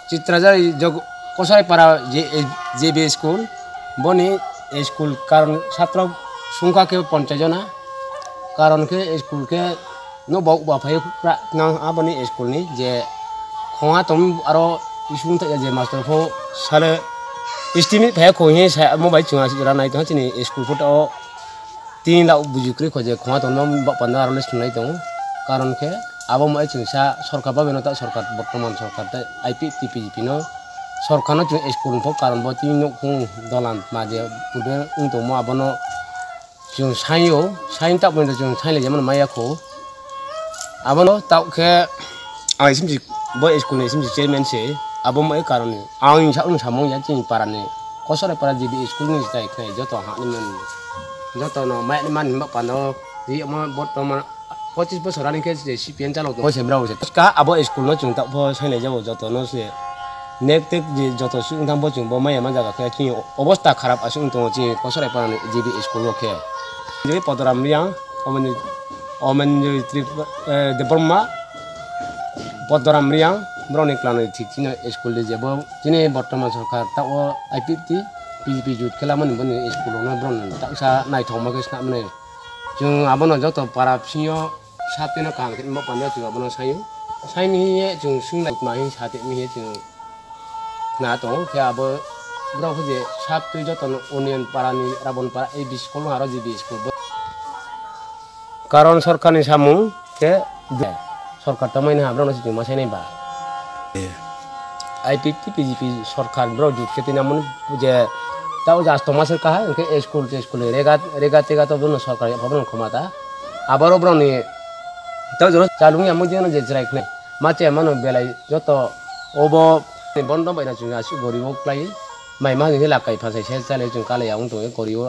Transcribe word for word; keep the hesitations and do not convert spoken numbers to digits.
Chitrajari jog-, Kosai para J-, J B school, boni school karon satro sungkha khe ponchas jona, karon khe school khe no bok ba phai pra nang aboni school ni je khonga tom aro isung ta je master pho sale istimi phai kho he sa mo bai chunga sira nai to chini school photo. Tin lakh buji kwrwi kho je khonga tongma ba panda aro le sunglai tongo. Karon khe abo mai chwngsa sorkar ba beno ta sorkar, bortoman sorkar ta I P T P G P no sorkar no chwng school pho karon bo tini nukhung dolan ma je purbe wng tongmo abono chwng saio, sain tak pon chwng sailai jemon maya kho. Abono tak khe ang isim si bo school ni isim si chairman se abo mai karon ni ang sak wng samung ya chini para ni Kosore para G B school ni tai khnai joto ha ni man joto no mai ni man ba pano ri mo bortoman pochis bosor ani khe je C P M chalo to se brao se ka abo school no chwng tak pho sailai jabo joto no se nek tek je joto su wng thang bo chwng bo maya ma jaga khe chini obosta kharap aswk wng tongo chini Kosore para ni G B school o khe je Podoram Riang omoni Omen Tripura, eh, Debbarma, Podoram Riang, borokni klanwi thik chini school di jebo chini bortoman sorkar ta o I P T P G P jut khe lamani boni school rokno borokno taksa naithokma khe snamani. Chwng abono joto para bisingo satino kaham khe ma panda chwng abono saio. Saini hiye chwng swngna ma hin sate mi hiye chwng na tongo khe abo borok je satwi jotono Union Para ni Rabon Para A B school aro G B school. Karon sorkarni samung khe sorkar tongmani ha borokno se chwng ma sainai ba. I P T P G P sorkar borok jut khe tini amoni je tao jas tongma se kaha hwnkhe school te school ni rega rega tega to bono sorkar yapha bono khoma ta. Aboro borokni tao jono chalungya mo jeno je chwrai khnai ma che mano belai joto obo bondo bai na chwng aswk goribo kwlai mai ma hwnkhe lakai phasai se chale chwng kalai ya wng tongwi goribo.